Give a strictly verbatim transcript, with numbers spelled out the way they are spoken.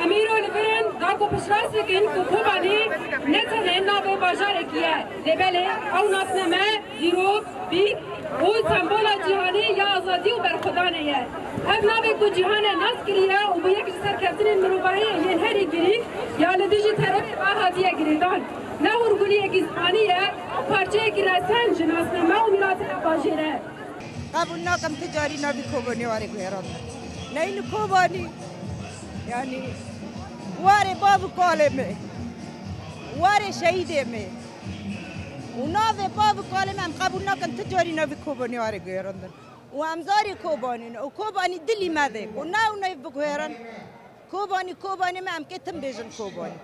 Em îro li vir in, da ku piştrast bikin ku Kobanî ne tenê navê bajarekî ye, lê belê ew nasname, dîrok, bîk û sembola cîhanî ya azadî û berxwedanê ye. Ev navê ku cîhanê nas kiriye û bûye ji serkeftinên mirovahiyê yên herî girîng ya li dijî terorê ve hatiye girêdan. Ne hûrguliyekî zimanî ye, parçeyekî resen ji nasname û mîratê ev bajêr e. Qebûl nakim ti carî navî Kobanî were guherandin. Neyni Kobanî, yanî warê bav û kalê me, warê şehîdê me û navê bav û kalê me em qebûl nakin ti carî navî Kobanî were guherandin. Û em zarê Kobanî ne û Kobanî dilî me de û ne û neyv biguherin. Kobanî, Kobanî me em kê tim bêjin Kobanî.